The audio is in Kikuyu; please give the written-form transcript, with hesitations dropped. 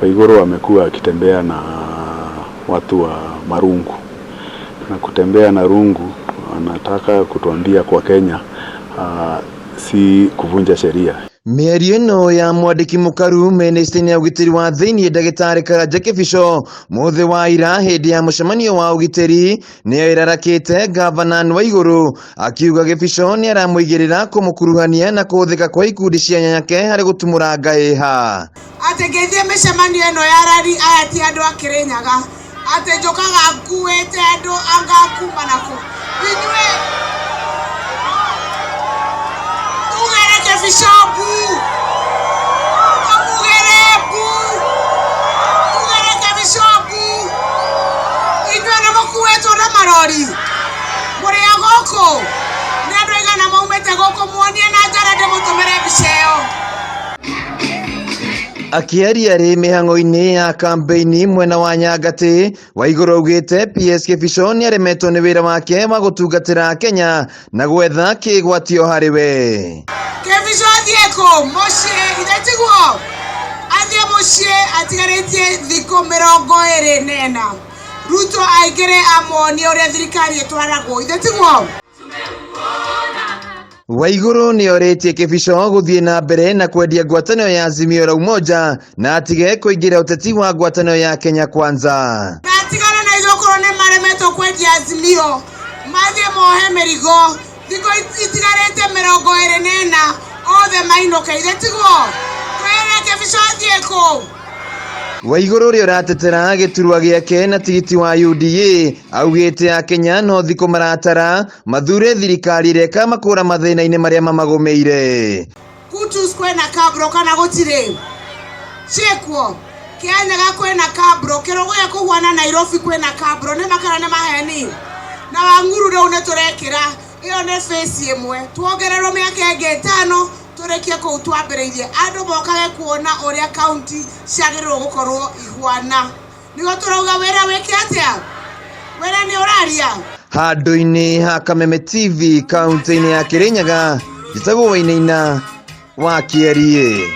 Waiguru amekuwa akitembea na watu wa marungu na kutembea na rungu, anataka kutuambia kwa Kenya si kuvunja sheria. Mĩario ĩno ya mwandĩki mũkaru mĩnĩstĩ-inĩ ya ũgitĩri wa thĩinĩ ndagĩtarĩ Karanja Kĩbico mũthĩ wa ira hĩndĩ ya mũcemanio wa ũgitĩri nĩyo ĩrarakĩte ngavana Waiguru akiuga Gĩbico nĩaramũigĩrĩra kũmũkuruhania na kũhũthĩka kwa ikundi cia nyanyake harĩ gũtumũra ngaĩha. Atĩ ngĩthiĩ mĩcemanio ĩno ya rari aya ti andũ a Kĩrĩnyaga, atĩ njũkaga nguĩte andũ anga kuma nakũ. Inyuĩ tugere Kĩbico mbu, tũmugĩre mbu, tugere Kĩbico mbu. Inyuĩ nĩ mũkuĩtwo na marori, mũrĩ a gũkũ? Nĩ andũ aigana maumĩte gũkũ? Muonie na njara ndĩmũtũmĩre mbica ĩyo. Akĩaria rĩ mĩhang'o-inĩ ya kambeini mwena wa Nyangatĩ, Waiguru augĩte PS Kĩbico nĩaremetwo nĩ wĩra wake wa gũtungatĩra Kenya na gwetha kĩgwatio harĩ we. Kĩbico athiĩ kũ? Mũciĩ, ithe tiguo? Athiĩ mũciĩ atigarĩtie thikũ 24. Ruto aingĩre amuonie ũrĩa thirikari ĩtwaragwo, ithe tiguo? Waiguru nĩorĩtie Kĩbico gũthiĩ na mbere na kwendia ngwatanĩro ya Azimio la Umoja na atige kũingĩra ũteti wa ngwatanĩro ya Kenya Kwanza. Na atigane na ithuĩ okorwo nĩ maremetwo kwendia Azimio, mathiĩ mohe mĩrigo, thikũ itigarĩte 24 othe mainũke, ithe tiguo? Twĩre Kĩbico athiĩ kũ? Waiguru ũrĩa ũratetera gĩturwa gĩake na tigiti wa UDA augĩte Akenya no thikũ maratara mathure thirikari ĩrĩa ĩkamakũra mathĩna-inĩ marĩa mamagũmĩire. Kutus kwĩna kabro kana gũtirĩ? Ciĩkuo? Kĩanyaga kwĩna kabro, Kĩrũgũya kũhuana Nairobi kwĩna kabro, nĩ makana nĩ maheni? Na Wang'uru rĩu nĩ tũrekĩra, ĩyo nĩ phase ĩmwe, tuongererwo mĩaka ĩngĩ 5 tũrĩkie kũu twambĩrĩirie, andũ mokage kuona ũrĩa kaunti ciagĩrĩirwo gũkorwo ihuana. Nĩguo tũrauga wĩra wĩke atĩa? Wĩra nĩ ũraria? Handũ-inĩ ha Kameme TV kaunti-inĩ ya Kĩrĩnyaga, njĩtagwo Wainaina wa Kĩeriĩ.